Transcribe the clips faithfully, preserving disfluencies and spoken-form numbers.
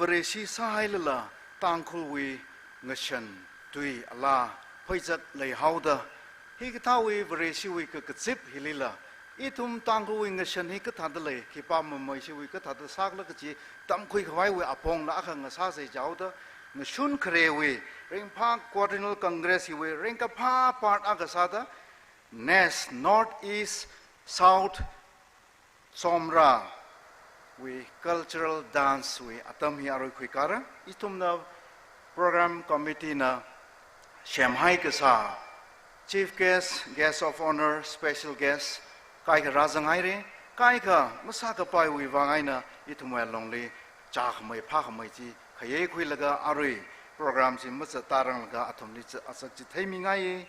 Vareshi sāhailala Tangkhulwui ngashan, tui, alaa, pheizak leihaoda, hikathāwui Vareshiwui kakazip hilila, ithum Tangkhulwui ngashan hi kathāda lei, khipā mamaishiwui kathāda sākhala kaji tamkhui khavaiwui apongla akha ngasāsei jihaoda, ngashun kharewui, ringphā Quadrennial Congress hiwui ringkaphā part akha sāda, NESS, North East South Somrawui cultural dance wui atam hi arui khuikara. Ithumna program committee na semhai kasā chief guest, guest of honour, special guest, kaikha rāzanghaira, kaikha masākapaiwui vang eina ithumwui alungli chākhamei phākhamei chi khayei khuilaga arui program chi mazatranglaga athumli chi asak chi theimingaiya.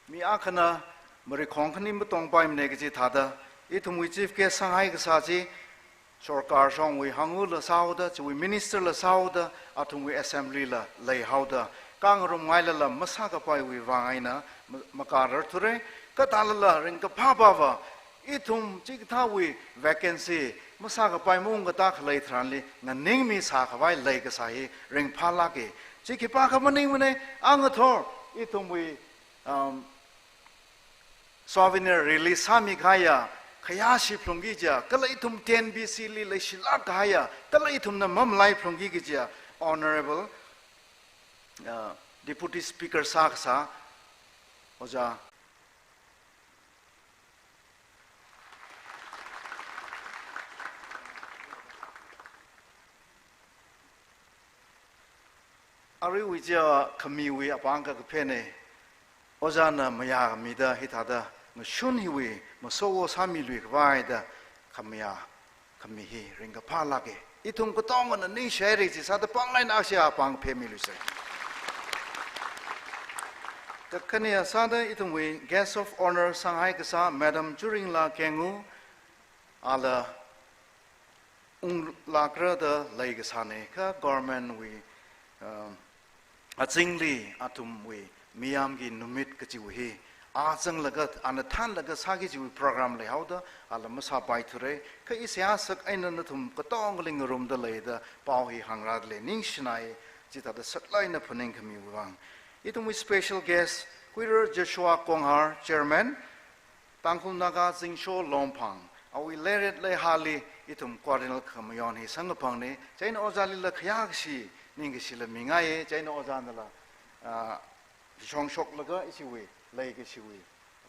Mi akhana marikhong khani matongpaimana kaji thāda, ithumwui chief guest sānghai kasā chi, sorkar shongwui hangula sāhaoda, chiwui minister la sāhaoda, athumwui assembly la leihaoda, kangarum ngailala masākapaiwui vang eina ma-, makararthura, kathālala ringkaphā pava, ithum chikathāwui vacancy masākapai maungkatā khalei tharanli nganingmi sākhavai leikasā hi ringphālāka. Chi khipākha maningmana, angathor, ithumwui, um, souvenir release sāmikahaiya, khayāshi phalungki jiya, kala ithum T N B C li leishilāk kahaiya, kala ithumna mamalai phalungki kajiya, Honourable, uh, Deputy Speaker sākasā, Ojā. Aruiwui chiya khamiwui apāng kakaphena, Ojāna mayākhamida hithāda ngashun hiwui masowo sāmiluikhavai da khamayā khami hi ringkaphālāka. Ithum katongana ningshihaira chi sāda panglāk eina ashi apāng phemiluisei. Kakhane sāda ithumwui guest of honour sānghai kasā Madam Churingla Kengu, ala unglākra da leikasāna, kha government wui, um, azingli athumwui Miyamgi Numit kajiwui hi, a zanglaga, ana thanlaga sāki kajiwui program leihaoda, ala masāpaithura, kha ishi asak eina nathum katongali ngarumda leida pao hi hāngrāda lei, ningshinai, chithāda saklāk eina phaningkhamiwui vang. Ithumwui special guest, Kuirar Joshua Konghar, Chairman, Tangkhul Naga Zingsho Longphang, awui leiret leihāli ithum Quadrennial khamayon hi samkaphangna, chieina Ojālila khayākashi, ningkashila mingaiya, chieina Ojānala, ah, shongshoklaga ishiwui, leikashiwui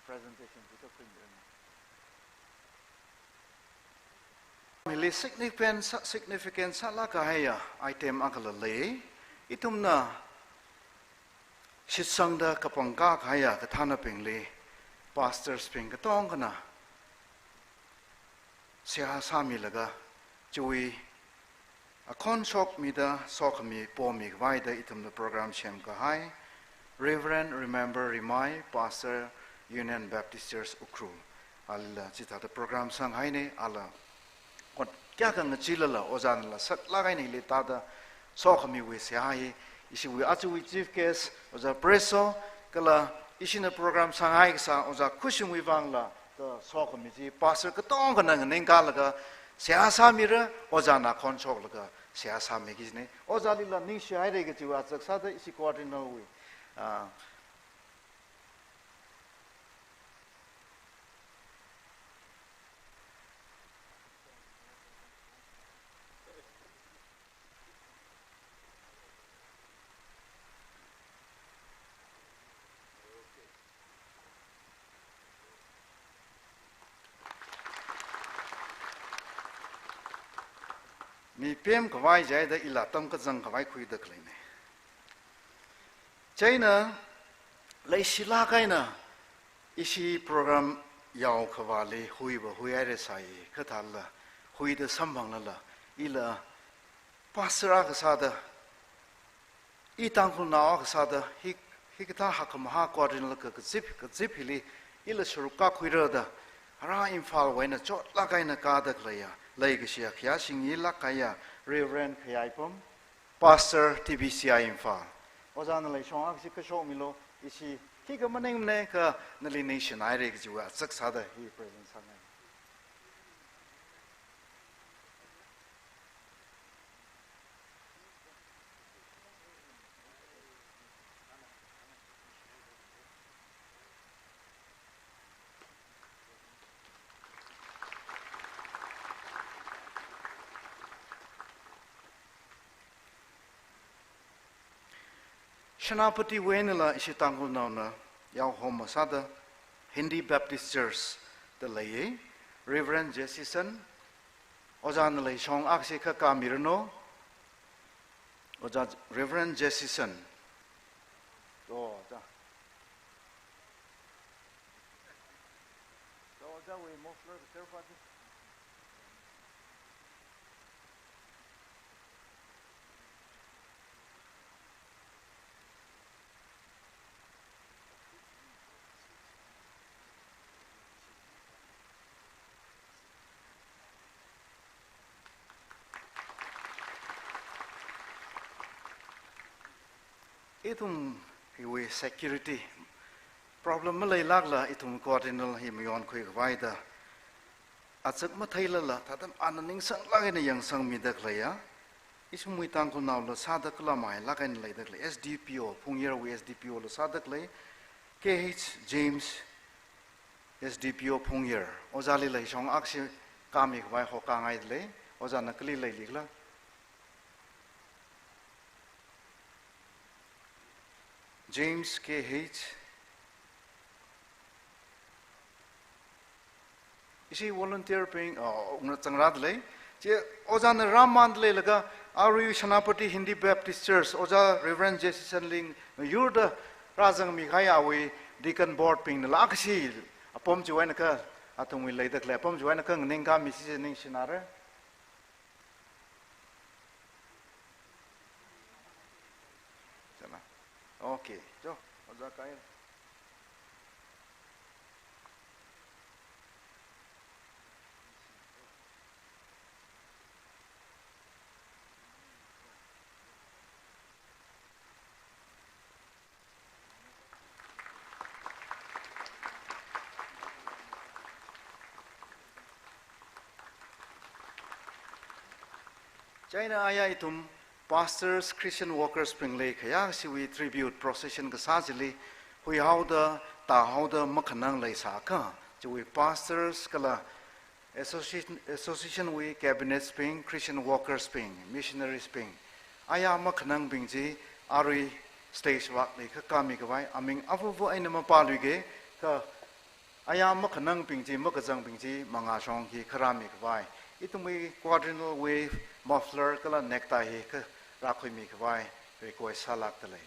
presentation chi khuimiranu. Hili significant sā, significant sālāk kahaiya item akhala lei. Ithumna shitsangda kapangkā kahaiya kathānabingli, pastors bing katongkhana seihā sāmilaga, chiwui akhon shokmida sokhami pomikhavai da ithumna program semkahai, Reverend Remember Rimai, Pastor, Union Baptist Church Ukhrul, alila chithāda program sanghaina, ala ot kayākha ngachilala, Ojānala saklāk eina hili tāda sokhamiwui seihā hi, ishiwui ajawui chief guest, Ojā Preso, kala ishina program sānghai kasā Ojā Khushimwui vangla, da sokhami chi pastor katongkhana nganingkālaga seihā sāmira, Ojāna akhon shoklaga seihā sāmiki kajina. Ojālila ningshihaira kajiwui asak sāda ishi Quadrennial wui, ah, Mi pemkhavai jihaida ila tamkazang khavai khuida khaleina. Chieina leishilāk eina ishi program yaokhavāli huiva huihaira sai, kathāla huida samphanglala, ila pastor akha sāda, i Tangkhulnao akha sāda, hi, hikathā hakkhamahā Quadrennial kakazip, kazip hili ila sharuk kākhuira da, ara Imphalwui eina chotlāk eina kāda khaleiya, leikashiya khayāshingilāk kahaiya Reverend Khayaipam, Pastor T B C I Imphal. Ojāna leishong akha chi kashokmilu, ishi khikha maningmana kha nali ningshinaira kajiwui asak sāda hi present sāngai. Senapati wui einala ishi Tangkhulnaona yaohom masāda Hindi Baptist Church da leiya. Reverend Jessison, ojāna leishong akhashi kha kāmiranu. Ojā Reverend Jessison. To, ojā. To, ojāwui muffler kachar pāti. Ithum hiwui security problem maleilākla ithum coordinator hi mayonkhui khavai da. Achak matheilala, thāda ana ningsanglāk eina yangsangmida khaleiya. Ithumwui Tangkhulnaola sāda kala mahailāk eina leida khalei S D P O, Phungyarwui S D P O la sāda khalei, K H James, S D P O Phungyar. Ojāli leishong akhashi kāmi khavai hokāngaida lei. Ojāna kali leili khala? James K H. Ishi volunteer bing, oh, ungna zangrāda lei. Chi ojāna rāmānda leilaga, arui Senapati Hindi Baptist Church, ojā Reverend Jessison Ling, yurda rāzangmi khayaowui deacon board bingnala akhashi apam chiwui eina kha, athumwui leida khalei apam chiwui eina kha nganingkāmi sisi ningshinare. Chāna. Okay, jo, ojā kai. Chieina aya ithum pastors, Christian workers bingli khayāshiwui tribute procession kasā chili huihaoda, tāhaoda makhanang leisākha, chiwui pastors kala association, association wui cabinets bing, Christian workers bing, missionaries bing, aya makhanangbing chi arui stage vākli kha kāmi khavai, aming avava eina mapāluike, kha aya makhanangbing chi, makazangbing chi, mangāshong hi kharāmi khavai. Ithumwui quadrennial wui muffler kala necktie hi kharākhuimi khavai request sālākda lei.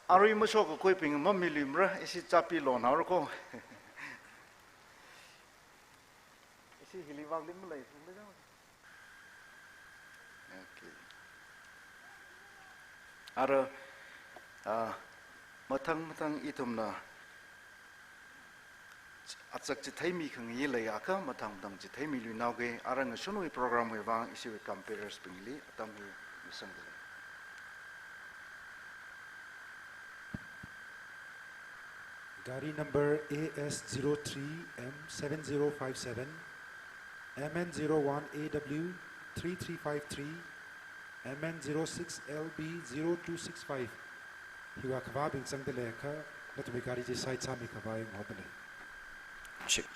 Arui mashokakuibing mamiluimara, ishi chappi lonhaora ko. Ishi hili vākli maleithungda jang. Okay. Ara, ah, mathang mathang ithumna achak chitheimi khangayi leiakha mathang mathang chitheimiluinaoke, ara ngashunwui program wui vang ishiwui comperes bingli atam hi misangda lei. Gari number A S zero three M seven zero five seven, M N zero one A W three three five three, M N zero six L B zero two six five. Hiwui akhavābing zangda leiakha, nathumwui gari chi side sāmi khavai ngahoda lei. Chik.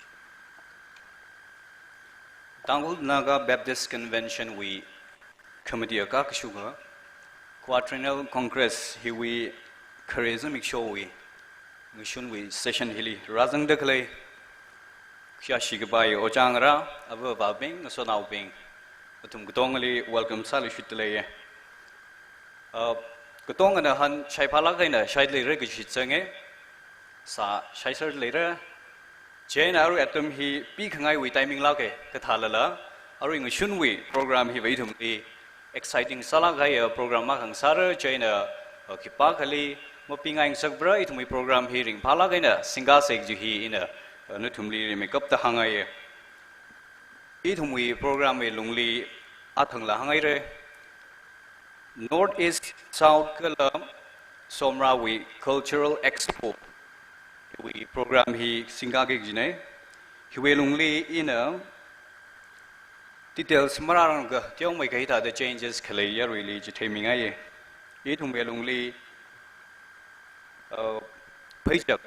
Tangkhul Naga Baptist Convention wui committee akha kashukha, Quadrennial Congress hiwui khare zimikshowui ngashunwui session hili rāzangda khalei, khayāshi kapai ojā ngarā, avāva̱bing, ngasotnaobing, athum katongali welcome sāluishitda leiye. Uh, katongana han shaiphālāk eina shaida leira kaji shitsanga, sā shaiserda leira. Chieina arui atam hi pikhangaiwui timing lāka, kathālala arui ngashunwui program hiva ithumli exciting sālāk kahaiya program akha ngasāra. Chieina, uh, khipākhali mapingai ngasakpara, ithumwui program hi ringphālāk eina singkasei kaji hi ina, uh, nathumli rimeikapta hāngngaiya. Ithumwui program wui lungli athangla hānghaira. North East, South kala Somrawui Cultural Expo wui program hi singkaki kajina. Hiwui lungli ina details marārangakha teomeikha hithāda changes khalei yaruili chitheimingaiya. Ithumwui lungli, uh, pheichak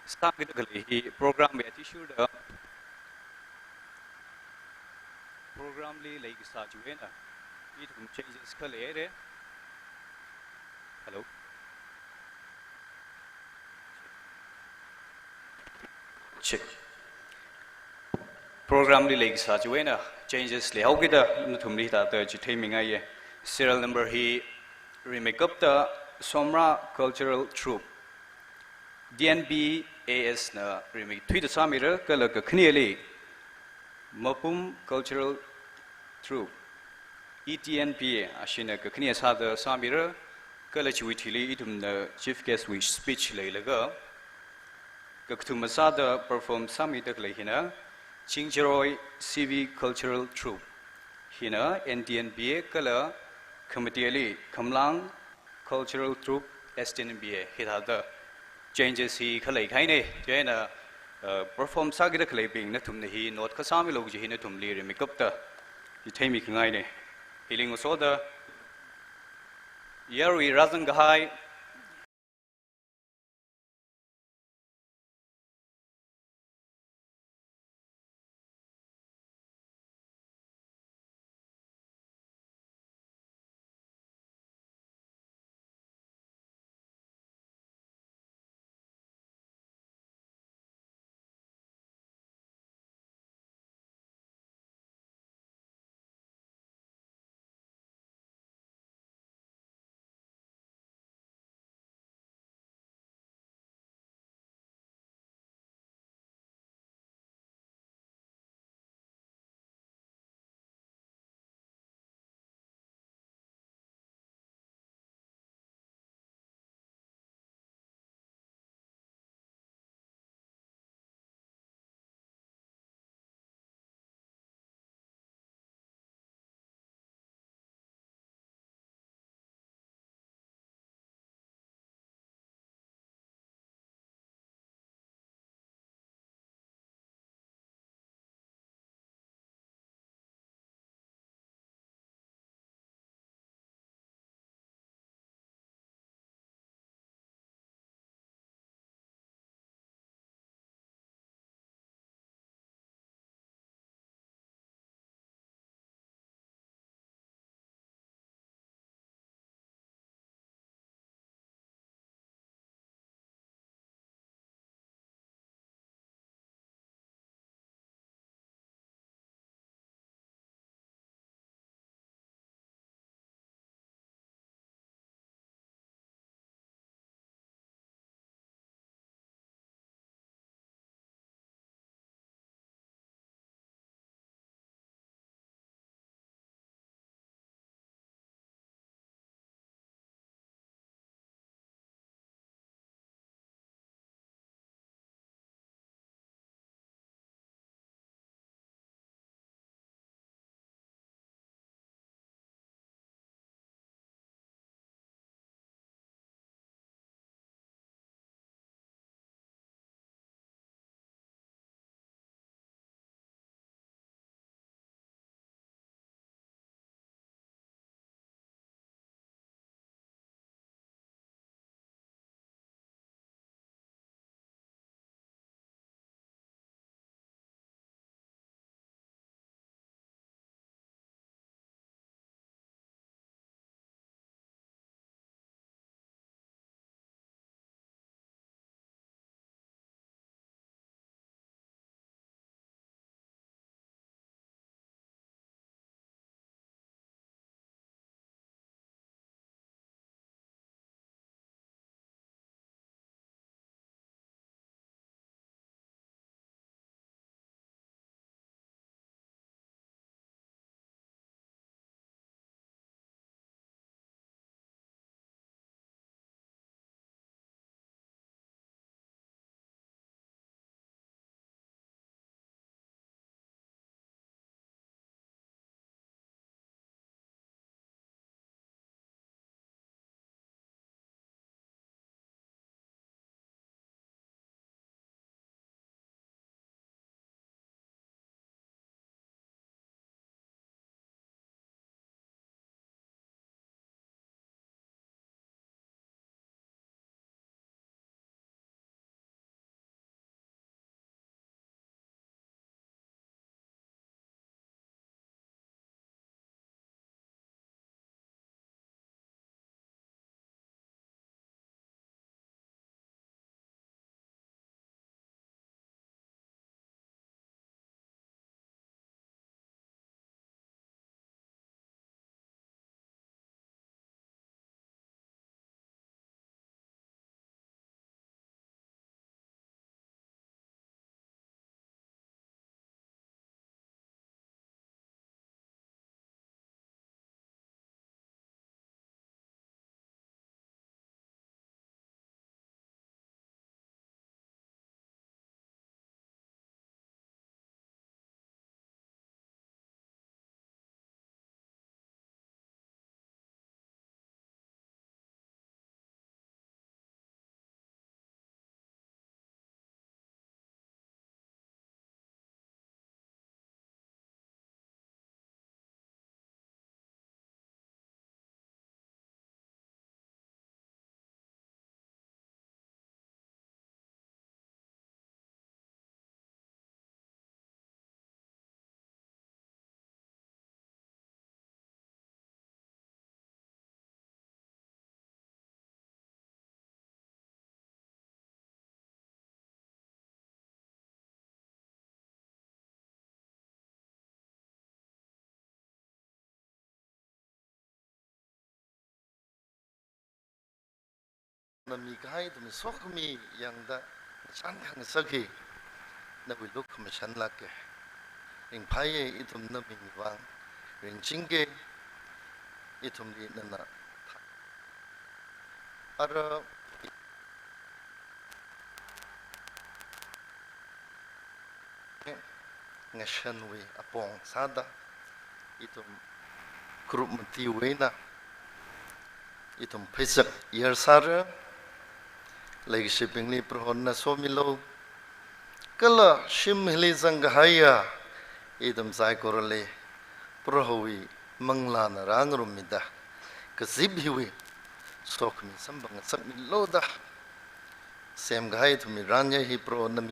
sākida khalei hi program wui athishurda Programli leikasā chiwui eina ithum changes khalei haira. Hello. Check. Programli leikasā chiwui eina changes leihaokida nathumli hithāda chitheimingaiya. Serial number hi rimeikapta Somra Cultural Troupe, D N B A S na rimeithuida sāmira, kala kakhaneli Mapum Cultural Troupe, E T N B A, ashina kakhane sāda sāmira, kala chiwui thili ithumna chief guest wui speech leilaga, kakathuma sāda perform sāmida khalei hina Chingjaroi C V Cultural Troupe, hina N T N B A kala khamateli Khamlang Cultural Troupe, S T N B A, hithāda changes hi khalei kahaina. Chieina, uh, perform sākida khaleibing nathumna hi note akha sāmilu kaji hi nathumli rimeikapta chitheimi khangaina. Hili ngasoda yarui rāzang kahai Nami kahai ithum sokhami yangda chān khangasak hi nawui lukhamashan lāka. Ringphāya, ithum naming vang ringchingka, ithumli nana ara ngashanwui apong sāda, ithum group matiwui eina ithum pheisak yarsāra. Leikashibingli Prohona somilu. Kala shim hili zangkahaiya ithum saikorali Prohowui manglāna rāngarummida, kazip hiwui sokhami samphangngasakmilu da semkahai ithumwui ranya hi Prohona mi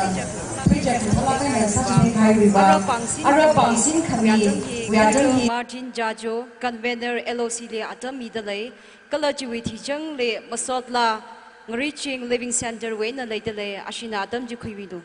Pheichak thālāk eina sāchithei kahaiwui vang, ara pāngsin khami, Vuyatanghi Martin Jajo, convener L O C li atam midalei, kala chiwui thijangli Masotla Ngariching Living Center wui eina leidalei, ashina atam chi khuimida.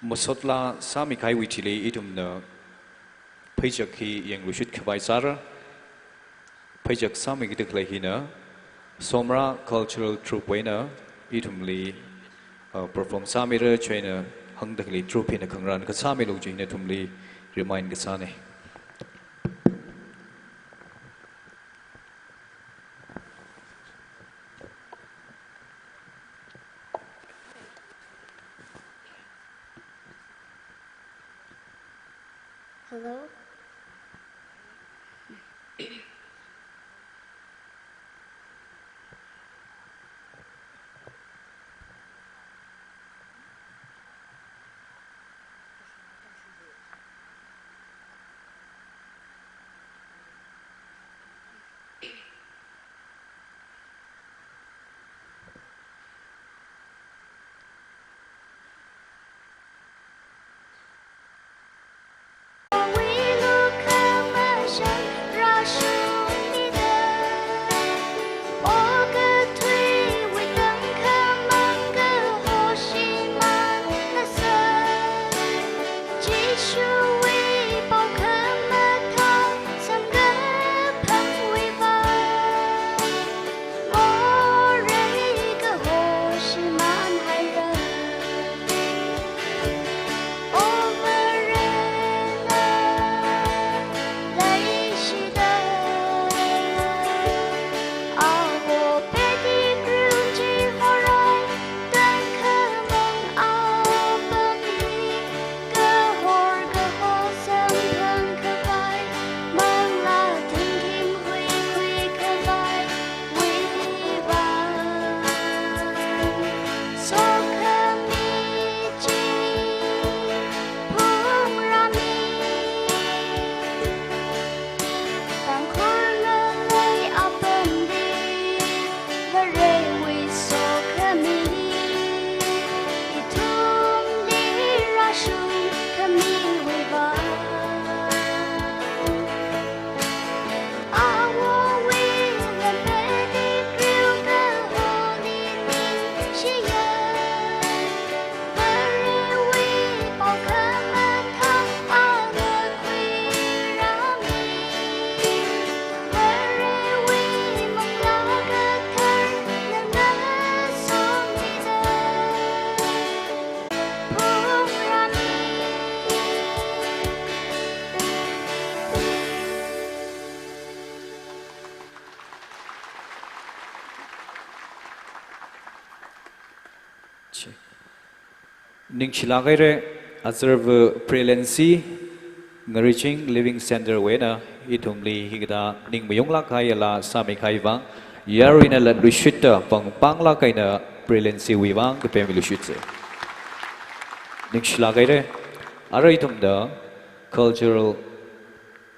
Masotla sāmi kahaiwui thili ithumna pheichak hi yangluishit khavai sāra. Pheichak sāmi kida khalei hina Somra Cultural Troupe wui eina ithumli, uh, perform sāmira, chieina hāngda khalei troupe hina khangarān kasāmilu kaji hina ithumli remind kasāna. Hello? Ningshilāk haira, azarva brilliancy, Ngariching Living Center wui eina ithumli hikathā ning mayonglāk kahai laa sāmi kahai vang, yaruina latluishitta pāngpānglāk eina brilliancy wui vang kapemiluishitsa. Ningshilāk haira, ara ithumna cultural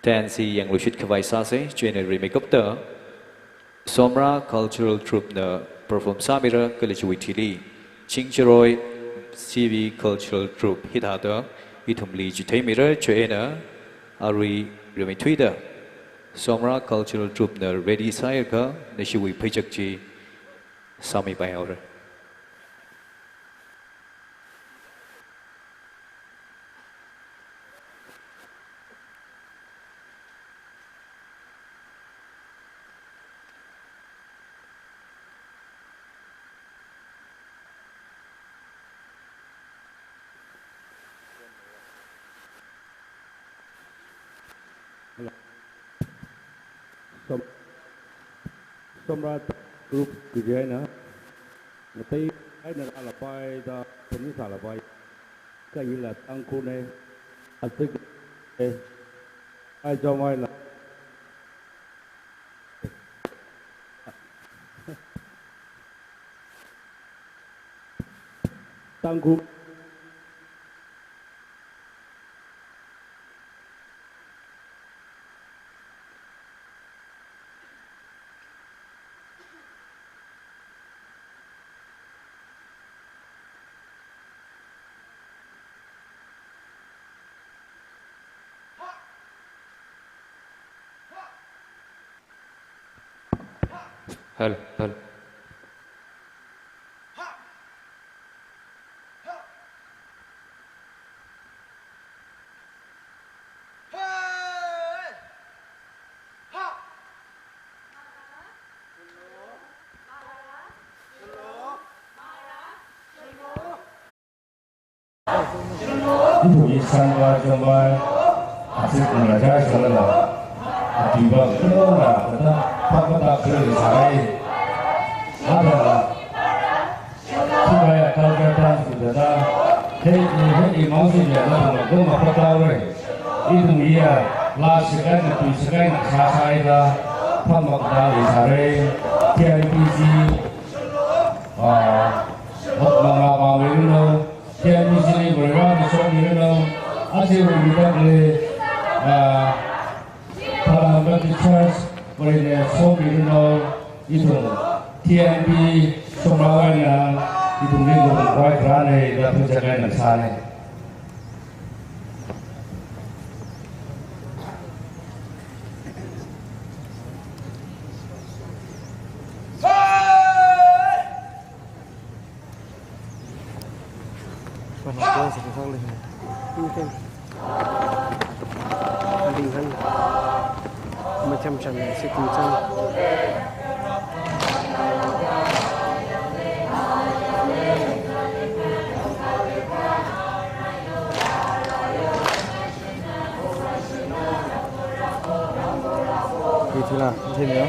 dance hi yangluishit khavai sāsa, chieina rimeikapta Somra Cultural Troupe na perform sāmira kala chiwui thili Chingjaroi C V Cultural Troupe hithāda ithumli chitheimira, chieina arui rimeithuida Somra Cultural Troupe na ready sāakha nashiwui pheichak chi sāmipai haora. Som-, Somra group kaji eina, ngatei eina rālapai da, phaning sālapai. Kha hila Tangkhulna, atsik, eh, ai jomai la. Tangkhul. Hello, hello. Ithumwui sanva jomvai, atsik ngarāja shalala, atuiva khanora kathā phaptā khalei sāi. Ada, sivai culture dance kathā, hei, hei, hei, mangsi ya, na, na, na, mapathaorei. Ithumwui ya, laa shakai na, tui shakai na, sā sāi da, phap makathā leisārei. T N P C, ah, hok manga pāngwui rinao, T N P C li Varena somiranu, aja Varena khalei, ah, Phalam Baptist Church, Varena somiranu, ithum T N P Somra eina, ithumli ngarumkhavai kharāna, da phungchak eina sāna. Mana kau satu kali ni. Mungkin. Mending kan. Macam-macam ni, si kencang. Ithila, ithila.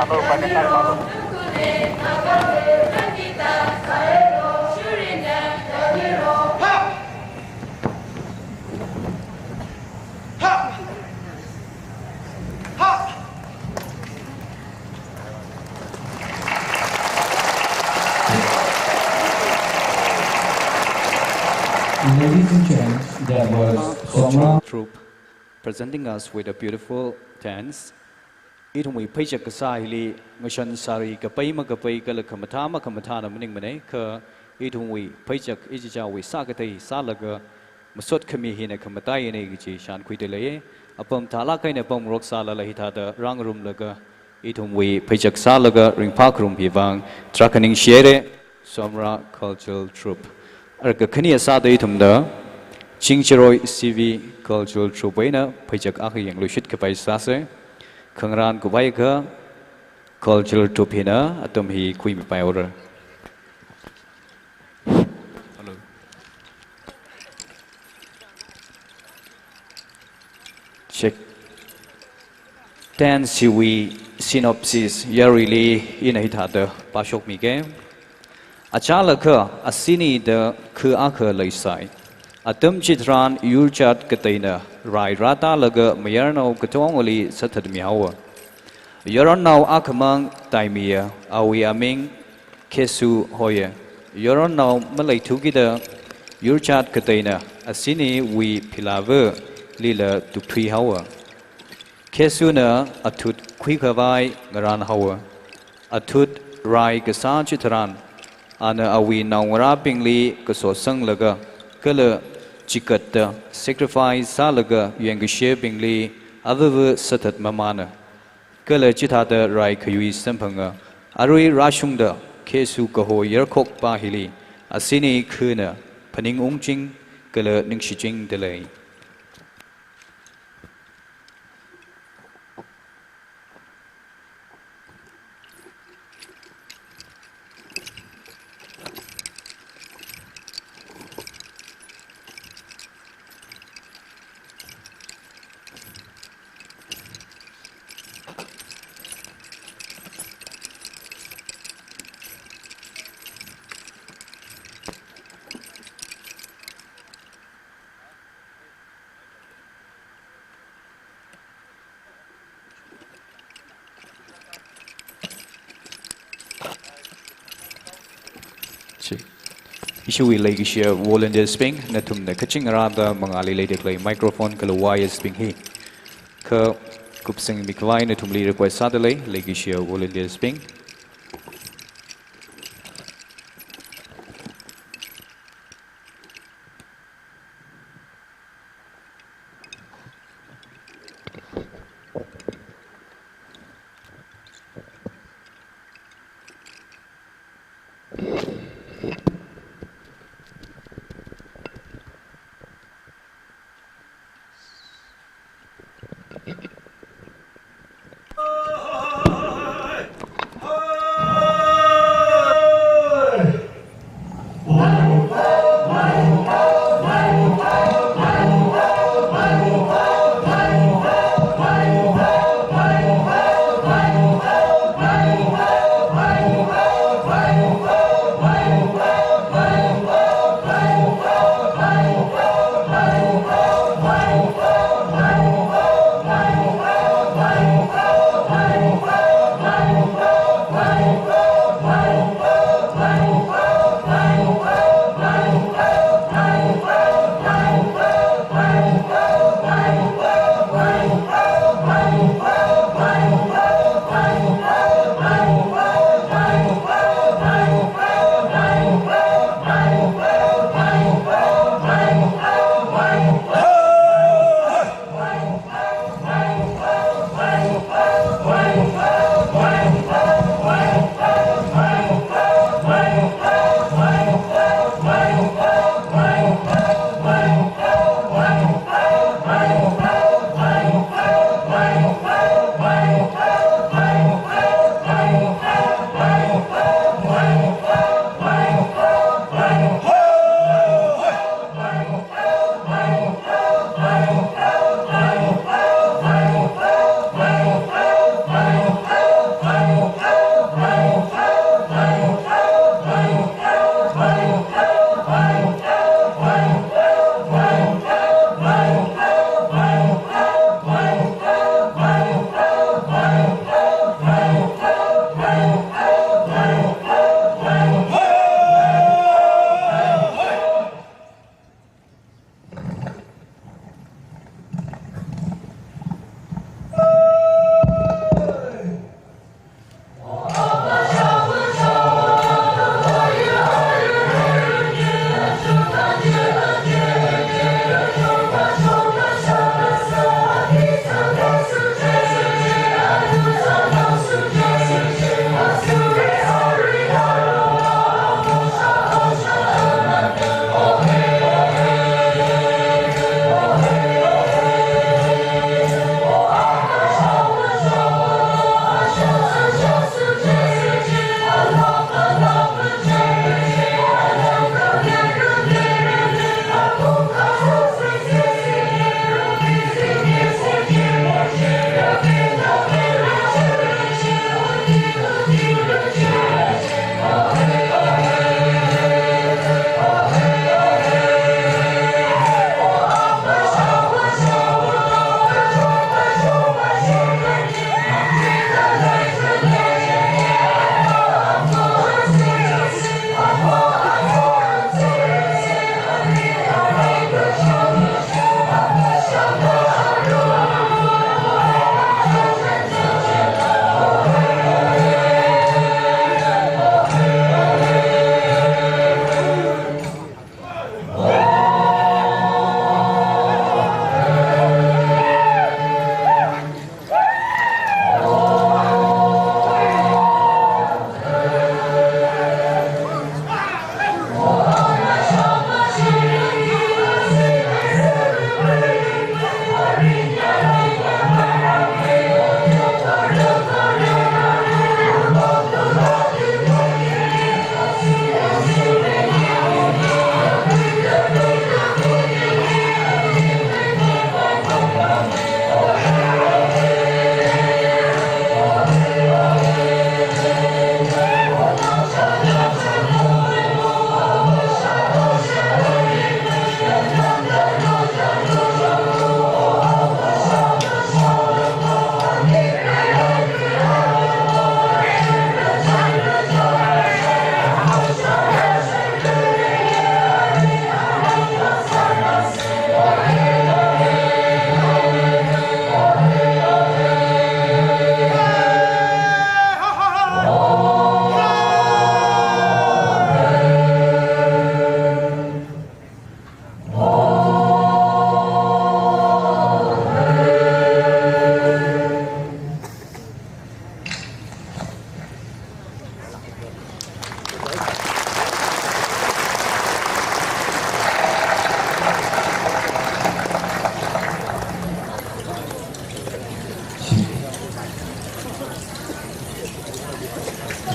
Ladies and gents, that was Cultural Somra. Troupe presenting us with a beautiful dance. Ithumwui pheichak kasā hili ngashan sari kapai makapai kala khamathā makhamathāna maningmana, kha ithumwui pheichak ichichāwui sākathei sālaga masot khami hina khamataiyana kaji shānkhuida leiya. Apam thālāk eina pamngarok sālala hithāda rāngarumlaga ithumwui pheichak sālaga ringphākharum hivang tarākha ningshihaira. Somra Cultural Troupe. Arka khani sāda ithumna Chingcharoi C V Cultural Troupe eina pheichak akha yangluishit kapai sāsa. Khangarān khavai akha Cultural Troupe hina atam hi khuimipai haora. Hello. Check. Dance hiwui synopsis yaruili ina hithāda pāshokmige. Achālakha Asini da kha akha leisai. Atam chitharan yurchat kateina rai rātālaga mayarnao katongali sāthatmi haowa. Yaronnao akhamang taimiya, awui aming Khesu hoya. Yaronnao maleithukida yurchat kateina Asiniwui philavalila tukthui haowa. Khesuna athut khuikhavai ngarān haowa. Athut rai kasā chitharan, ana awui naongarābingli kasosanglaga, kala chikatda sacrifice sālaga yangkashebingli avava sāthat mamāna. Kala chithāda rai khayui samphanga, arui rāshungda Khesu kaho yarkhokpa hili, Asini khana phaning ungching, kala ningshichingda lei. Chi. Ishiwui leikashiya volunteers bing, nathumna kaching ngarāda mangāli leida khalei microphone kala wires bing hi. Kha kupsangmi khavai nathumli request sāda lei, leikashiya volunteers bing.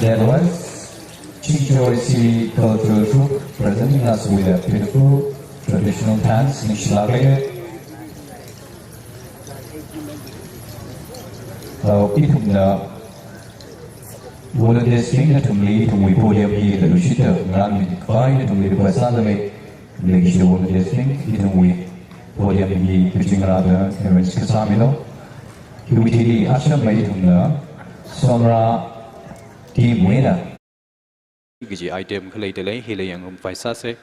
That was Chingchoi C Cultural Troupe presenting us with a beautiful traditional dance, Nishilagre. Uh, ithumna volunteers bing nathumli ithumwui podium hi leilui shida, ngarānmi khavai nathumli request sādalei, leikashi volunteers bing ithumwui podium hi kachingrāda arrange kasāmilo. Hiwui thili ashamma ithumna Songra team wui eina kaji item khalei dalei, hili yangngarumpai sāsa.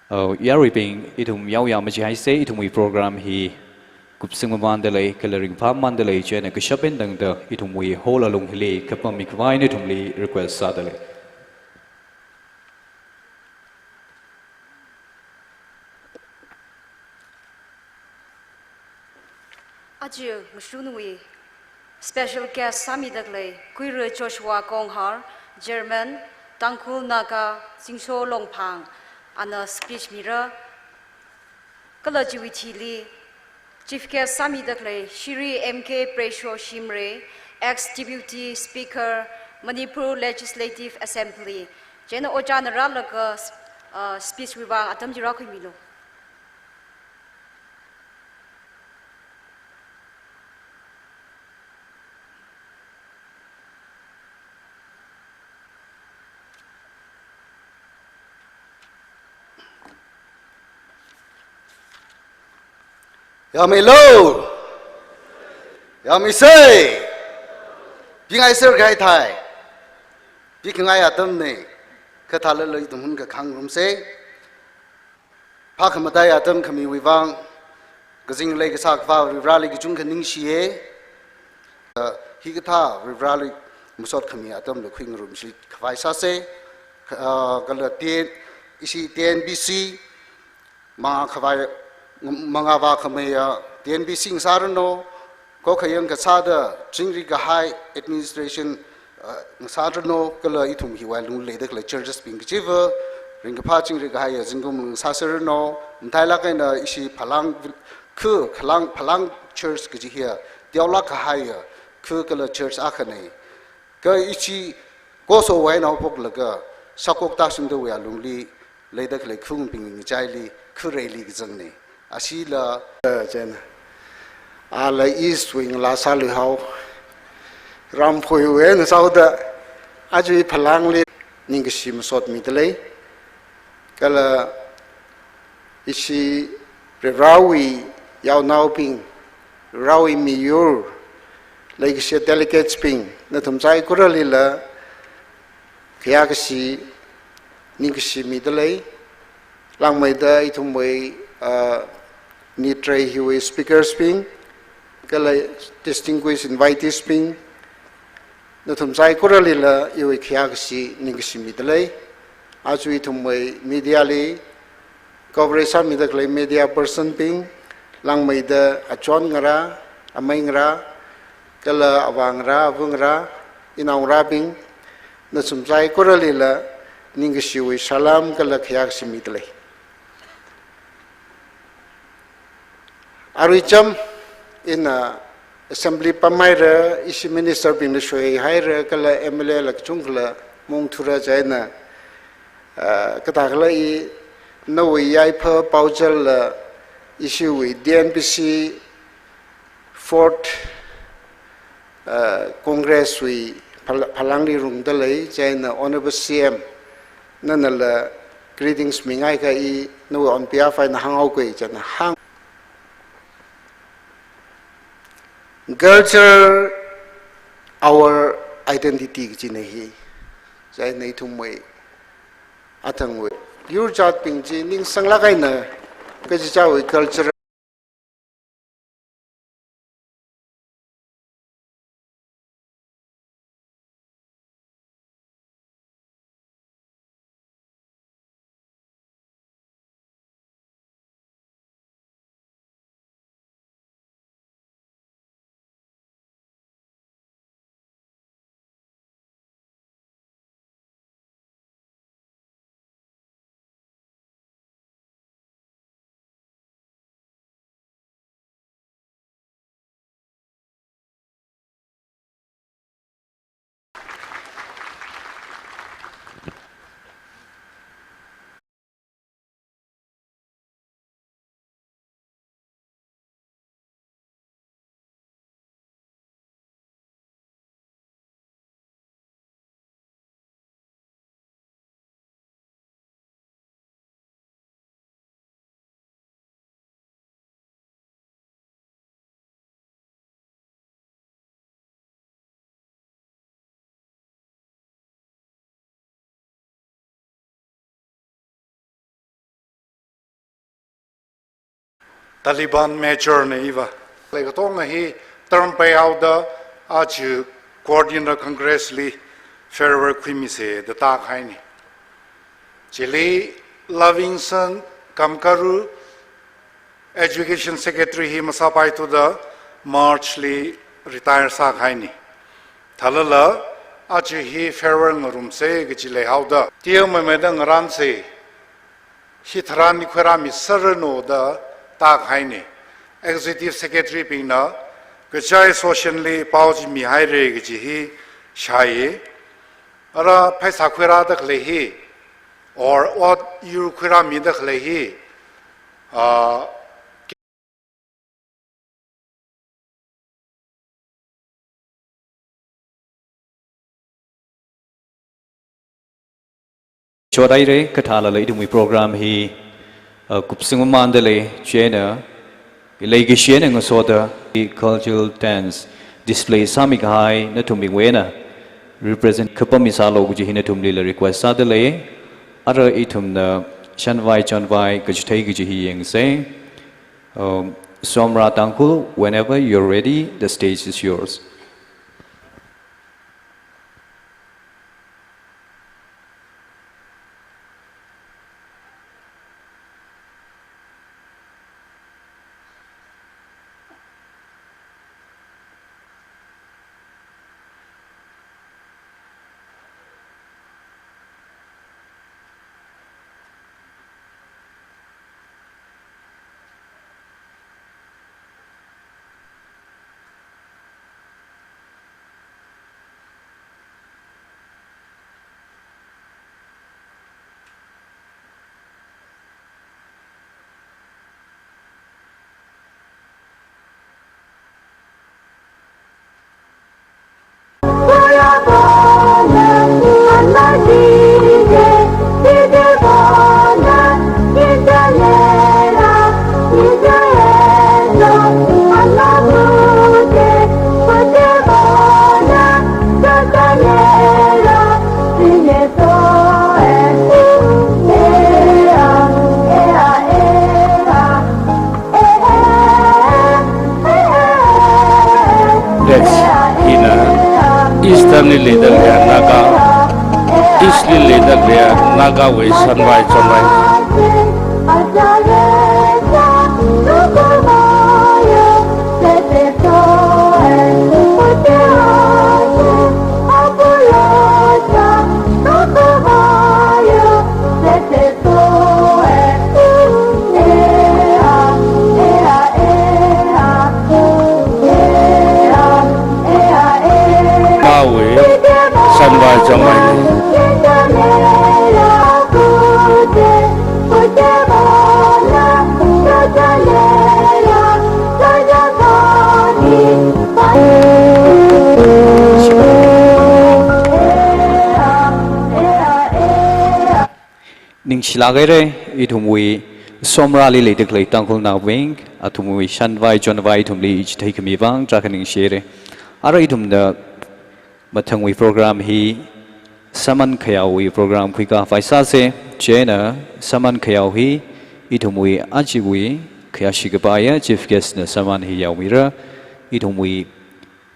Oh, yaruibing, ithum yaoya machihaisa, ithumwui program hi kupsing mamān dalei, kala ringphāmān dalei, chieina kashap eina tangda ithumwui hall alung hili kapammi khavai nathumli request sādalei. Aja mashunwui special guest sāmida khalei Kuira Joshua Konghar, Chairman, Tangkhul Naga Zingsho Longphang, ana speech mira. Kala chiwui thili Chief Guest sāmida khalei Shri M K Presho Shimray, Ex-Deputy Speaker, Manipur Legislative Assembly, chieina ojāna rālaga, uh, speech wui vang atam chi rākhuimilo. Yāmilo! Yāmisa! Pingai ser kai thai. Pingai atamna. Kathālala ithum hun kakhangrumsa. Phākhamataiya atam khamiwui vang, kazing leikasā Akhava Varivarāli kachungkha ningshiya. Uh, hikathā Varivarāli masot khami atamla khuingarumshi khavai sāsa. Ka-, uh, kala T N, ishi T N B C, mangā khavai, mangā vākhameiya T N B C ngasāranu, ko khayang kasāda chingri kahai administration, uh, ngasāranu, kala ithum hiwui lungli leida khalei churches bing kachiva, ringkaphā chingri kahaiya zingkum ngasāseranu, matailāk eina ishi Phalang khu, Phalang, Phalang church kaji hiya teolāk kahaiya khu kala church akhana. Kha ishi Kosowui eina haophoklaga, Shakok Tashungtawui alungli leida khalei khungbing ngachaili, khureili kazangna. Ashila, eh, chieina, ala East wui ngalā sāluihao, Ramphoiwui eina sāhaoda, aja Phalangli ningkashi masot midalei. Kala ishi Varivarāwui yaonaobing, Varivarāwui miyur, leikashi delegates bing, nathum saikoralila khayākashi, ningkashi midalei. Langmeida ithumwui, ah, nitrei hiwui speakers bing, kala distinguished invitees bing, nathum saikoralila iwui khayākashi ningkashi midalei. Aja ithumwui media li coverage sāmida khalei media person bing, langmeida achon ngarā, amei ngarā, kala avā ngarā, ava ngarā, inao ngarābing, nathum saikoralila ningkashiwui salam kala khayākashi midalei. Arui cham ina assembly pamhaira, ishi minister bingna shoihaira, kala M L A la kachungkhala maungthura chieina, ah, kathākhala i nawui yaipha paochalla ishiwui T N B C fourth, ah, Congress wui Phal-, Phalangli rungdalei, chieina Honorable C M nanala greetings mingaikha i nawui on behalf eina hānghaokui chieina hāng. Culture, our identity kajina hi. Chieina ithumwui athangwui yur jatbing chi ningsanglāk eina kachichāwui culture Taliban major na iva. Lei katonga hi term peihaoda aja Coordinator Congress li farewell khuimise da tākahaina. Chili Lovingson Kamkaru Education Secretary hi masāpaithuda March li retire sākahaina. Thalala aja hi farewell ngarumse kaji leihaoda, tiya maimaida ngaranse, hi tharan ni khuirāmi sāranu da tākahaina. Executive Secretary bingna kachai social li pao chi mihaira kaji hi shāi. Ara pheisā khuirāda khalei hi, or ot yur khuirāmida khalei hi, ah, Chodaire kathālala ithumwui program hi, uh, kupsing mamanda lei, chieina, ilei kashieina ngasoda, i cultural dance display sāmi kahai nathumbingwui eina represent kapam misālu kaji hi nathumlila request sāda lei. Ara ithumna shanvai chonvai kachithei kaji hi yangse. Um, Somra Tangkhul, whenever you're ready, the stage is yours. That's ina Eastern li leida khalei Naga, East li leida khalei Nagawui shanvai chonvai. Awui shanvai chonvai. Ningshilāk haira, ithumwui Somra li leida khalei Tangkhulnaobing, athumwui shanvai chonvai ithumli ichitheikhamivang tarākha ningshi haira. Ara ithumna mathangwui program hi Saman Khayāowui program khuikhavai sāsa, chieina Saman Khayāo hi ithumwui ajawui khayāshi kapaiya chief guest na Saman hi yaomira, ithumwui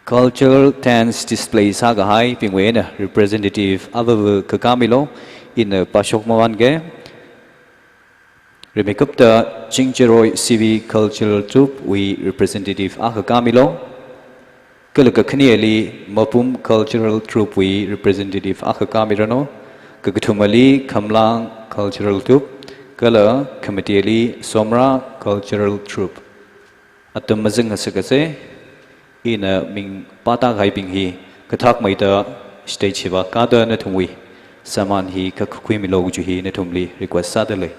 cultural dance display sākahaibingwui eina representative avava kakāmilu, ina pāshok mamānga. Rimeikapta Chingjaroi C V Cultural Troupe wui representative akha kāmilu. Kala kakhaneli Mapum Cultural Troupe wui representative akha kāmiranu. Kakathumali Khamlang Cultural Troupe, kala khamateli Somra Cultural Troupe. Atam mazang ngasakasa, ina ming pātākahaibing hi kathakmeida stage hiva kāda nathumwui Saman hi kakhuimilu kaji hi nathumli request sāda lei.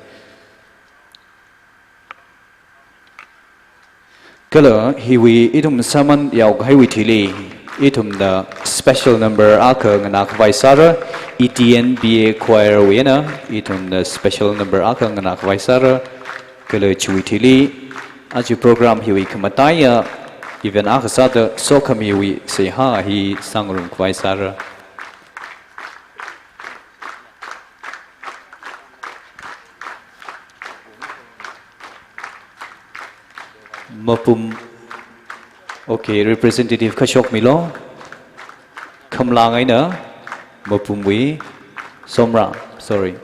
Kala hiwui ithum Saman yaokahaiwui thili, ithumna special number akha nganākhavai sāra, E T N B A Choir wui eina, ithumna special number akha nganākhavai sāra, kala chiwui thili, aja program hiwui khamataiya event akha sāda sokhamiwui seihā hi sāngarumkhavai sāra. Mapum. Okay, representative kashok milo. Khamlang eina Mapumwui Somra, sorry.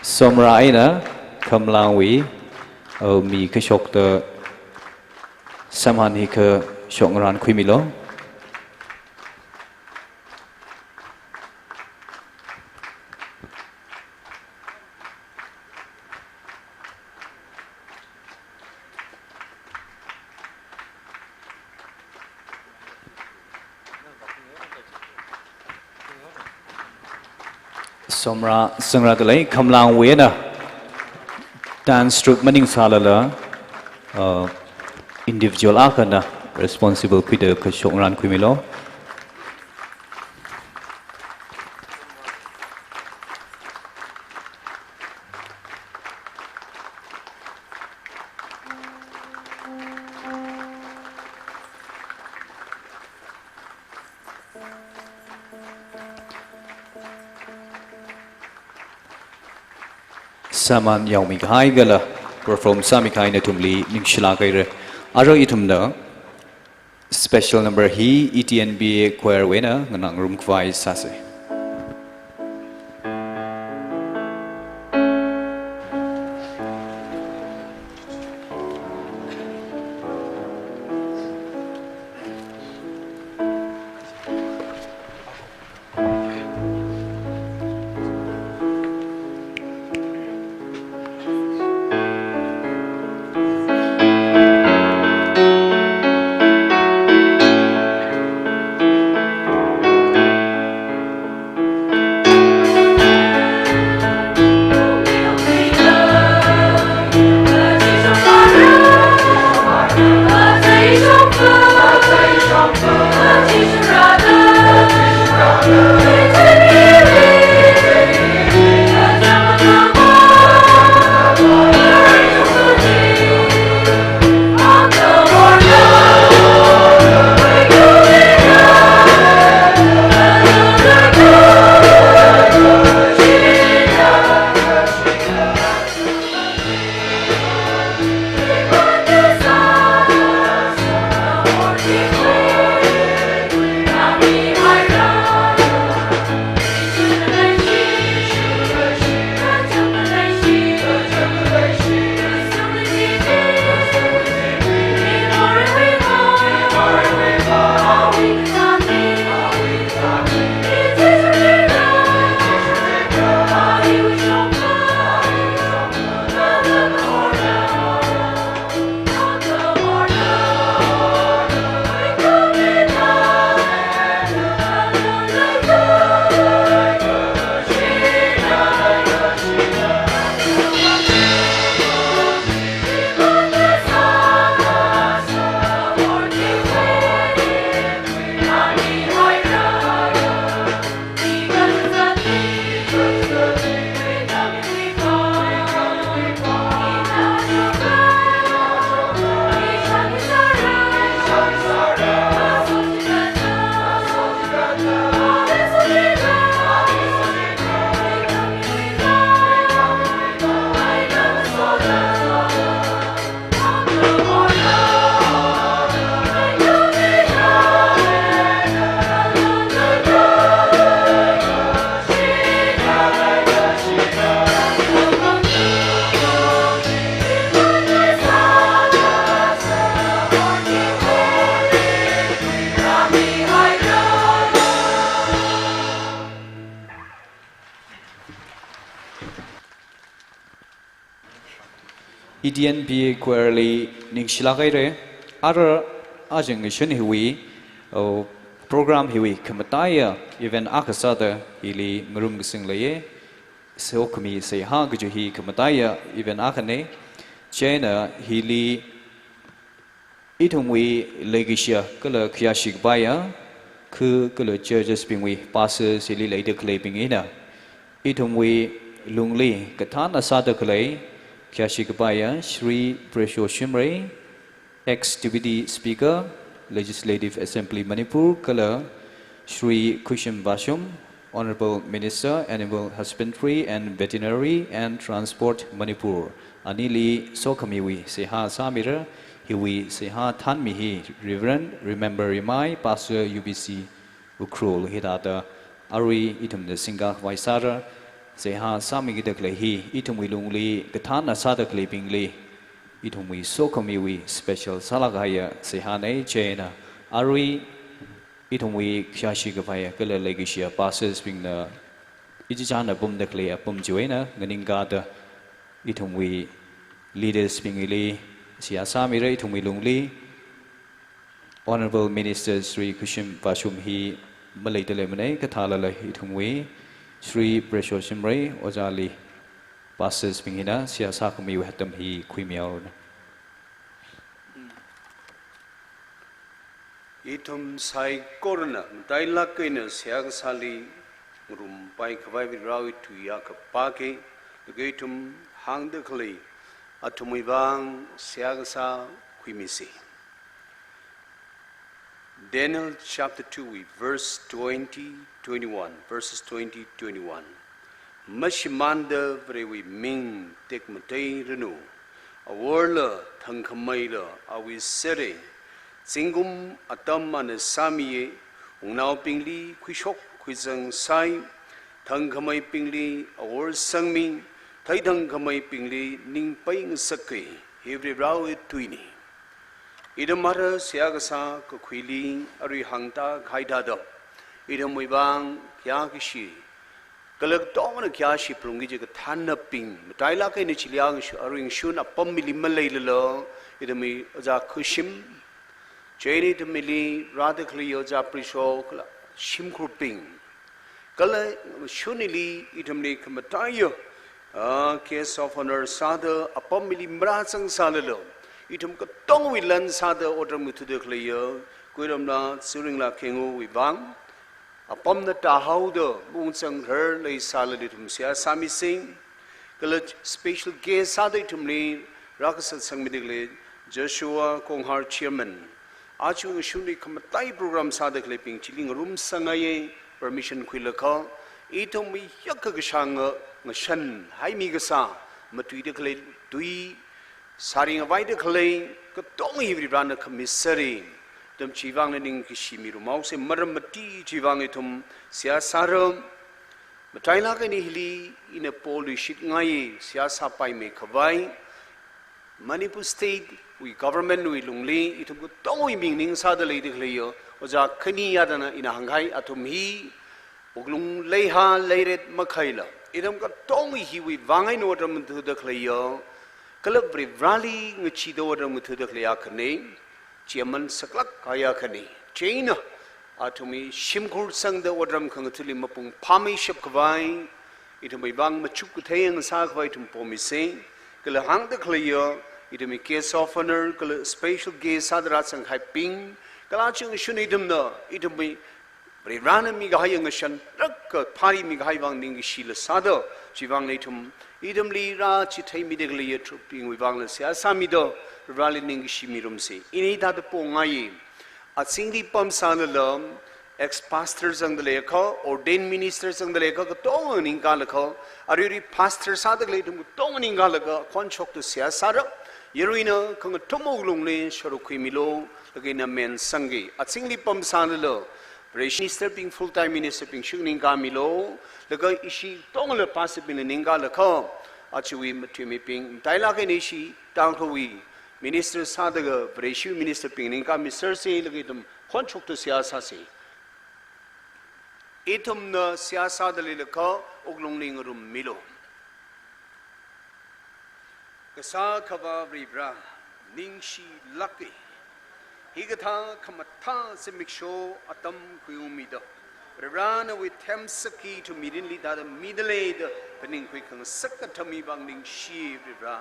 Somra eina Khamlangwui, uh, mi kashokta samhan hi kashok ngarānkhui milo. Somra, Somra dalei, Khamlangwui eina dance troupe maningsālala, uh, individual akhana responsible khuida kashok ngarānkhui milo. Samhan yaomikahai kala perform sāmikahai nathumli ningshilāk haira. Arui ithumna special number hi E T N B A choir wui eina nganāngarum khavai sāsa. E T N B A choir li ningshilāk haira. Ara ajing ngashan hiwui, uh, program hiwui khamataiya event akha sāda hili ngarum kasing leiya. Sokhami seihā kaji hi khamataiya event akhana. Chieina hili ithumwui leikashiya kala khayāshi kapaiya, khu kala churches bingwui pastors hili leida khaleibing eina ithumwui lungli kathāna sāda khalei khayāshi kapaiya Shri Presho Shimray, ex Deputy Speaker, Legislative Assembly Manipur, kala Shri Khuishim Vashum, Honorable Minister, Animal Husbandry and Veterinary and Transport, Manipur, anili sokhamiwui seihā sāmira. Hiwui seihā thānmi hi Reverend Remember Rimai, Pastor U B C Ukhrul hithāda arui ithumna singkakhavai sāra. Seihā sāmikida khalei hi ithumwui lungli kathānna sāda khaleibingli ithumwui sokhamiwui special sālāk kahaiya seihāna. Chieina arui ithumwui khayāshi khavai kala leikashiya pastors bingna ichichāna pamda khalei apam chiwui eina nganingkāda ithumwui leaders bingli seihā sāmira. Ithumwui lungli Honorable Minister Shri Khushim Vashum hi maleida leimana, kathālala ithumwui Shri Presho Shimray Ojāli pastors bing hina seihā sākhamiwui atam hi khuimihaora. Ithum saikorana matailāk eina seihā kasāli ngarumpai khavai Varewui tui akha pāki, laga ithum hāngda khalei athumwui vang seihā kasā khuimisa. Daniel chapter two wui verse twenty, twenty-one, verses twenty, twenty-one. Mashimānda Varewui ming tekmateiranu. Aworla thangkhameila awui sera. Zingkum atam ana sāmiya, wungnaobingli khuishok khuizang sāi, thangkhameibingli awor sangmi, theithangkhameibingli ning peingasaka. Hi Varewui tuina. Ithum ara seihā kasā kakhuili arui hāngda khaida da, ithumwui vang khayākashi, kala katongana khayāshi phalungki kaji kathānnabing matailāk eina chili angshu, arui ngashun apam hili maleilala, ithumwui Ojā Khushim, chieina ithumli rāda khalei Ojā Presho kala shimkhurbing, kala shunili ithumli khamataiya, ah, guest of honour sāda apam hili marāzang sālala, ithum katongwui lan sāda otram ngathāda khaleiya Kuiramla Zuringla Khenguwui vang apamna tāhaoda mungzang har leisālala ithum seihā sāmisa. Kala special guest sāda ithumli rākasā sangmida khalei Joshua Konghar Chairman, aja ngashunli khamatai program sāda khaleibing chili ngarumsangngaiya, permission khuilaga ithumwui yakkakashānga ngashanhaimi kasā, matuida khalei tui sāringavaida khalei katonga hi Varena khamisera. Ithum chivangna ningkashi mirum haosa, maram mati chivang ithum seihā sāra. Matailāk eina hili ina poluishitngai seihā sāpaimei khavai. Manipur State wui government wui lungli ithum katongawui ming ningsāda leida khaleiya Ojā khani yadana ina hāngkahai athum hi wuklung leihā leiret makhaila, ithum katonga hiwui vang eina otram ngathāda khaleiya, kala Vareli ngacheeda otram ngathāda khaleiya akhana, chiaman saklāk kahaiya akhana. Chieina athumwui shimkhur sangda otram khangathāli mapung phāmeishap khavai, ithumwui vang machuk kathei ngasā khavai ithum pomisa. Kala hāngda khaleiya ithumwui guest of honour kala special guest sāda rāzangkahaibing, kala aja ngashun ithumna ithumwui Varena mikahaiya ngashan tarākha phāri mikahai vang ningkashila sāda, chivangna ithum, ithumli rāchitheimida khaleiya trup bingwui vangla seihā sāmida, Vareli ningkashi mirumsa. Ina hithāda pongai, azingli pamsālala, ex-pastor zangda leiakha, ordained minister zangda leiakha, katonga ningkālakha, aruirui pastor sāda khalei ithum katonga ningkālaga, khonshokta seihā sāra. Yaruina khangathum wuklungli sharuk khuimilu, laga ina mensangki. Azingli pamsālala, Vare minister bing, full time minister bing shuk ningkāmilu, laga ishi tongla pastor bingla ningkālakha, ajawui matui mibing, matailāk eina ishi Tangkhulwui minister sāda khalei Vareshi minister bing ningkāmisersa, laga ithum khonshokta seihā sāsa. Ithumna seihā sāda leilakha wuklungli ngarummilu. Kasā Akhava Vare, ningshilāka. Hikathā khamathā zimiksho atam khuiungmida, Vare nawui themsakki ithum mirinli tāda mida leida, phaningkhui khangasak atam hivang ningshi Vare.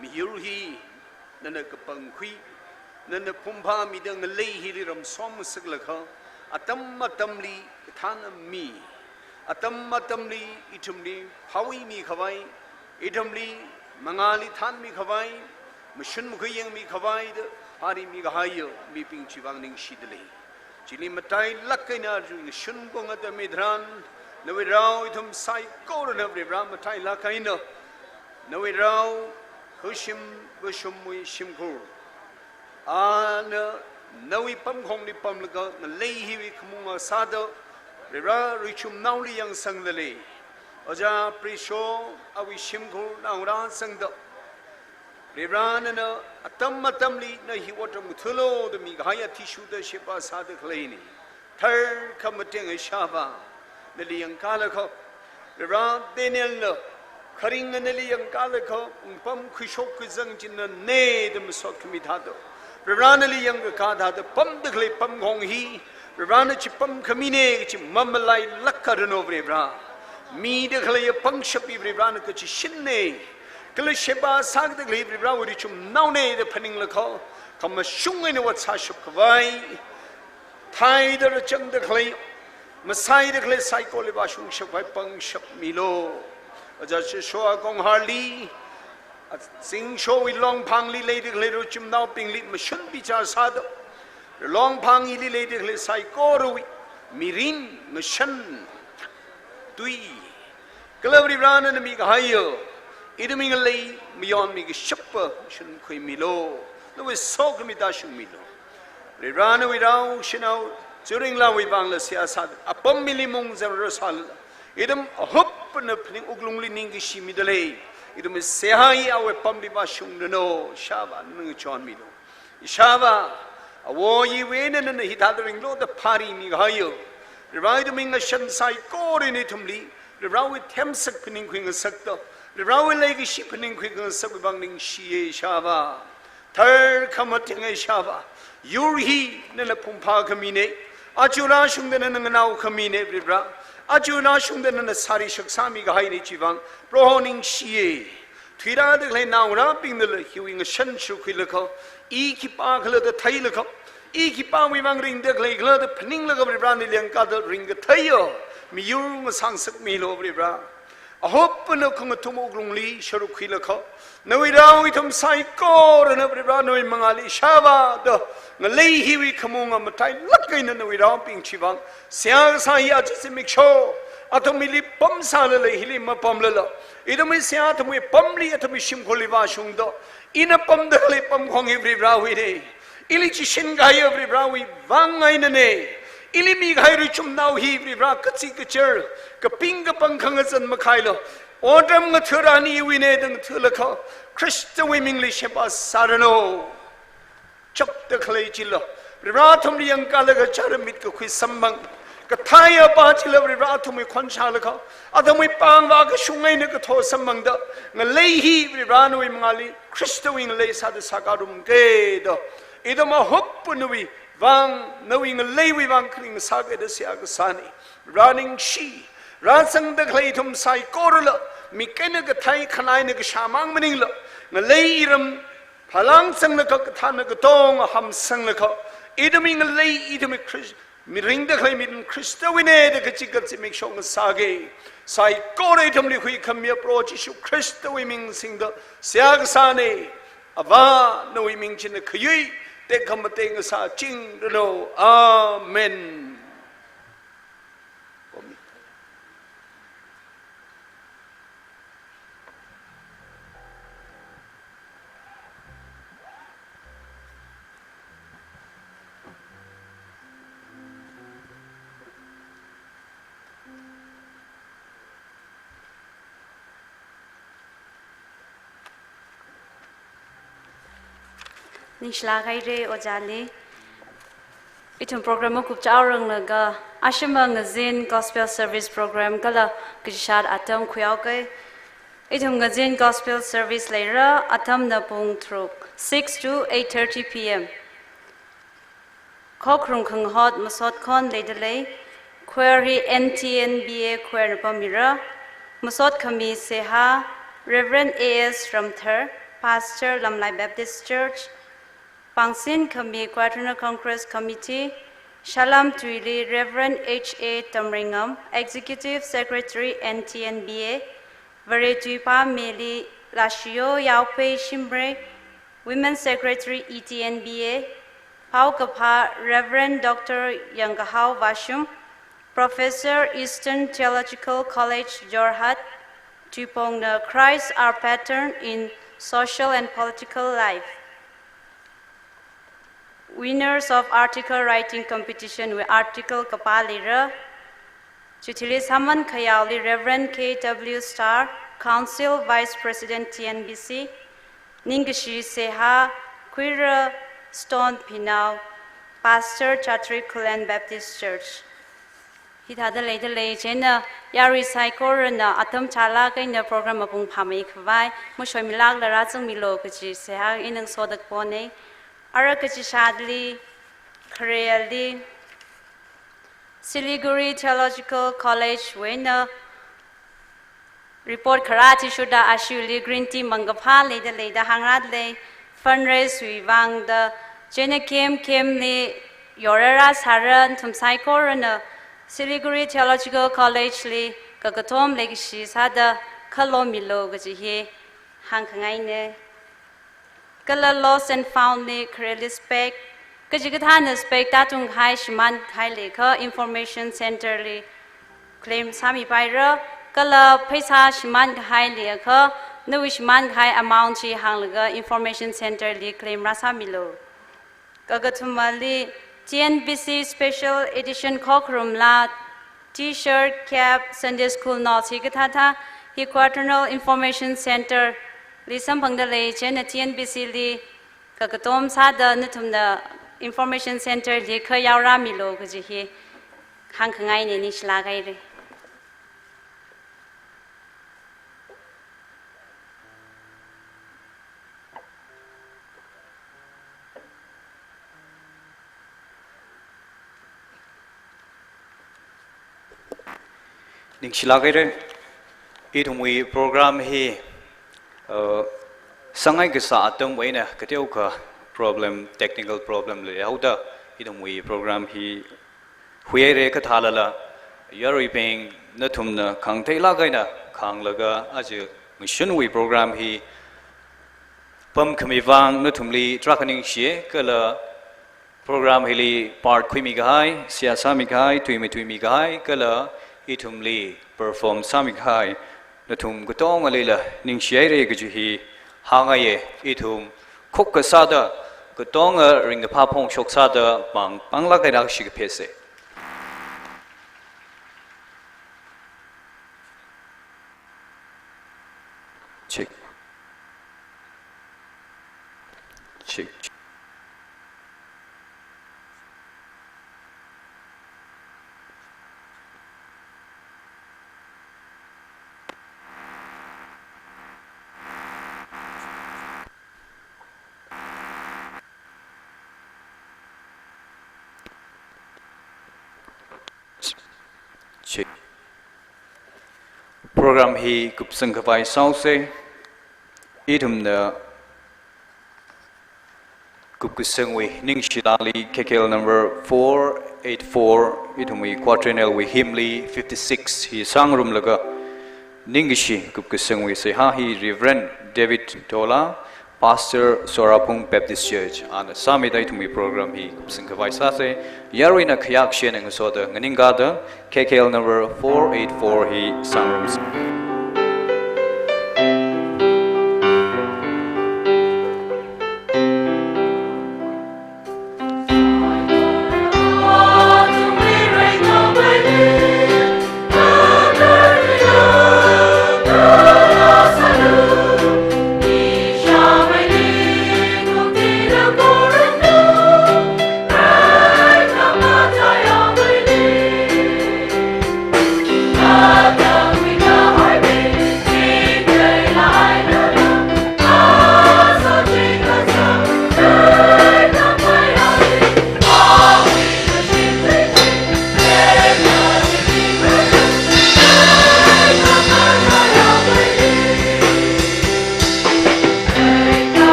Miyur hi nana kapangkhui, nana phungphāmida ngalei hili ramsom ngasaklakha, atam atamli kathānna mi, atam atamli ithumli phāwui mikhavai, ithumli mangāli thānmikhavai, mashun makhui yangmikhavai da phāri mikahaiya mibing chivang ningshida lei. Chili matailāk eina arui ngashun kongata mi tharan, nawui rao ithum saikorana Varivara matailāk eina, nawui rao, khuishim kashumwui shimkhur, ana nawui pamkhongli pamlaga ngalei hiwui khamunga sāda, Varivara ruichumnaoli yangsangda lei. Ojā Prisho awui shimkhur naongarā sangda, Varivara nana atam atamli na hi otram ngathālu da mikahai athishurda sheba sāda khaleina. Tharkhamatenga Ishāvā, nali yangkālaga, Varivara Danielna kharinga nali yangkālaga, wungpam khuishok khuizang chi nana da masot khami thāda, Varivara nali yangkakā thāda pamda khalei pamkhong hi, Varivara na chipam khamina kachi mamalailākranu Varivara. Mida khalei pangshap hi Varivara na kachishinna, kala sheba sāda khalei Varivarawui ruichumnaona da phaninglaga, khamashung eina ot sāshap khavai, thaida rachangda khalei, masaida khalei saikoli vāshungshap khavai pangshap milu. Ojā Joshua Kongharli, Zingshowui Longphangli leida khalei ruichumnaobingli mashun bichar sāda, Longphang hili leida khalei saikorawui mirin, ngashan, tui, kala Varivara nana mikahaiya, ithumwui ngalei mayonmi kashapa shungkhuimilu. Nawui sokhami tāshungmilu. Varivara nawui rao shanao Churinglawui vangla seihā sāda, apam mili mungzang rāsālala, ithum ahup eina phaning wuklungli ningkashi mida lei. Ithumwui seihā hi awui apamli vāshungranu, Ishāvā nana ngachonmilu. Ishāvā, awo iwui eina nana hithāda ringlu da pharimi kahaiya, Varivara ithumwui ngashan saikora eina ithumli Varivarawui themsak phaningkhui ngasakta, Varivarawui leikashi phaningkhui ngasakwui vang ningshiya Ishāvā. Tharkhamatenga Ishāvā, yur hi nana phungphā khamina, aja rāshungda nana nganao khamina Varivara, aja rāshungda nana sāri shaksāmi kahaina chiwui vang Proho ningshiya. Thuirāda khalei naongarābingnala hiwui ngashan shurkhuilaga, i khipākhala da theilaga, i khipāwui vang ringda khaleikhala da phaninglaga Varivara nali yangkāda ringkatheiya miyur ngasāngasakmilu Varivara. Ahup eina khangathum wuklungli sharuk khuilaga, nawui rao ithum saikorana Varivara nawui mangāli Ishāvā da ngalei hiwui khamunga matailāk eina nawui raobing chiwui vang seihā kasā hi aja zimiksho athumwuili pamsālala hili mapamlala, ithumwui seihā athumwui apamli athumwui shimkhurli vāshungda, ina pamda khalei pamkhong hi Varivarawuina. Ili chishin kahaiya Varivarawui vang einana. Ili mikahai ruichumnao hi Varivara kachi kachar, kaping kapang khangazan makhaila, otram ngathā rani iwuina da ngathālaga, Khristawui mingli sheba sāranu. Chapda khalei chila, Varivara athumli yangkālaga chara mit kakhui samphang, kathaiya pa chila Varivara athumwui khon shālaga, athumwui pāng vākashung eina katho samphangda, ngalei hi Varivara nawui mangāli Khristawui ngalei sāda sāngarumki da, ithum ahup nawui vang, nawui ngaleiwui vang kharing sāki da seihā kasāna. Varivara ningshi, rāzangda khalei ithum saikorala, mik eina kathei khanā eina kashā mang maningla, ngalei iram phalāng sanglaga kathāna katonga hamsanglaga, ithumwui ngalei, ithumwui Khrist, mirin da khalei mirin Khristawuina da kachikachi mikshong sāki. Saikora ithumli huikhamiya Proho Jishu Khristawui ming singda seihā kasāna. Avā nawui ming china khayui tekhamatei ngasāchingranu. Amen. Ningshilāk haira ojāli. Ithum program makupchaoranglaga, ashama ngazin gospel service program kala kachishat atam khuihaoki. Ithum ngazin gospel service leira, atamna pung tharuk, six to eight thirty P M. Khokharung khangahot masot khon leida lei, choir hi N T N B A choir na pammira, masot khami seihā, Reverend A S Ramthar, Pastor Lamlai Baptist Church, pāngsin khami Quadrennial Congress Committee, Shalom Tuili Reverend H A Tamreingam, Executive Secretary N T N B A, Vare Tuipā Meli Lashiyo Yaophei Shimray, Women Secretary E T N B A, Haokaphā Reverend Doctor Yangkahao Vashum, Professor, Eastern Theological College, Jorhat, Tuipongna Christ Our Pattern in Social and Political Life. Winners of article writing competition wui article kapā leira. Chithili sāman khayaoli Reverend K W Star, Council Vice President T N B C, ningkashi seihā khuira Stone Phinao, Pastor Chatri Khullen Baptist Church. Hithāda leidalei, chieina yarui saikorana atam chālāk eina program mapung phāmei khavai mashoimilākla rāzangmilu kaji seihā ina ngasoda kapona. Ara kachishāli, khareli, Siliguri Theological College wuina report kharā athishurda ashiuli green tea mangkaphā leidalei da hāngrādalei, fundraise wui vangda, chieina camp campli yorara sāra nathum saikorana Siliguri Theological College li kakatom leikashi sāda khalommilu kaji hi hāngkhangaina. Kala lost and found li khareli spec, kachikathāna spec tātungkahai shimānkahai leiakha information center li claim sāmipaira, kala pheisā shimānkahai leiakha nawui shimānkahai amount chi hānglaga information center li claim rāsāmilu. Kakathumali T N B C special edition khokharum laa, T-shirt, cap, Sunday school notes hikathāthā hi Quadrennial Information Center li samphangdalei, chieina T N B C li kakatom sāda nathumna Information Center li khayaorāmilu kaji hi hāngkhangaina, ningshilāk haira. Ningshilāk haira. Ithumwui program hi, uh, sāngai kasā atamwui eina kateokha problem, technical problem leihaoda ithumwui program hi huihaira. Kathālala yaruibing nathumna khangateilāk eina khānglaga aja ngashunwui program hi pamkhami vang nathumli tarākha ningshiya, kala program hili part khuimikahai, seihā sāmikahai, tui matuimikahai, kala ithumli perform sāmikahai nathum katongalila ningshihaira kaji hi hāngngaiya. Ithum khukha sāda katonga ringkaphā phongshok sāda pāng, pānglāk eina khuishi kaphesa. Check. Check. Check. Program hi kupsang khavai sāsa. Ithumna kupkasangwui ningshilākli K K L number four eight four, ithumwui quadrennial wui hymn li fifty-six hi sāngarumlaga, ningkashi kupkasangwui seihā hi Reverend David Tola, Pastor, Soraphung Baptist Church, ana sāmida ithumwui program hi kupsang khavai sāsa. Yaruina khayākshi eina ngasoda nganingkāda K K L number four eight four hi sāngarumsa.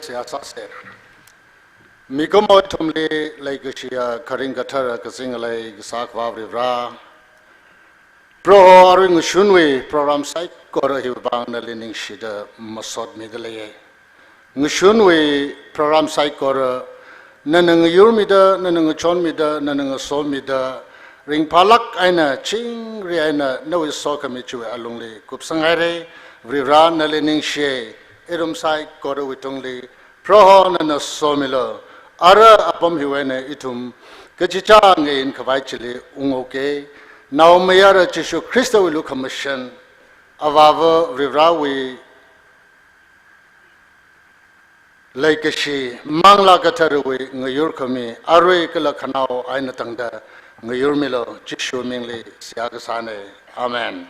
Seihā sāsa. Mikumo ithumli leikashiya kharing kathara kazing ngalei kasā Akhava Varivara, Proho arui ngashunwui program saikora hiwui vang nali ningshida masotmida leiya. Ngashunwui program saikora nana ngayurmida, nana ngachonmida, nana ngasomida, ringphālāk eina chingri eina nawui sokhami chiwui alungli kupsanghaira. Varivara nali ningshiya, ithum saikorawui tungli Proho nana somilu. Ara apam hiwui eina ithum kachichā ngayin khavai chili ungoka. Naomayara Jishu Khristawui lukhamashan, Avāva Varivarawui leikashi, Manglā Katharawui ngayurkhami, arui kala khanao eina tangda ngayurmilu. Jishu mingli seihā kasāna. Amen.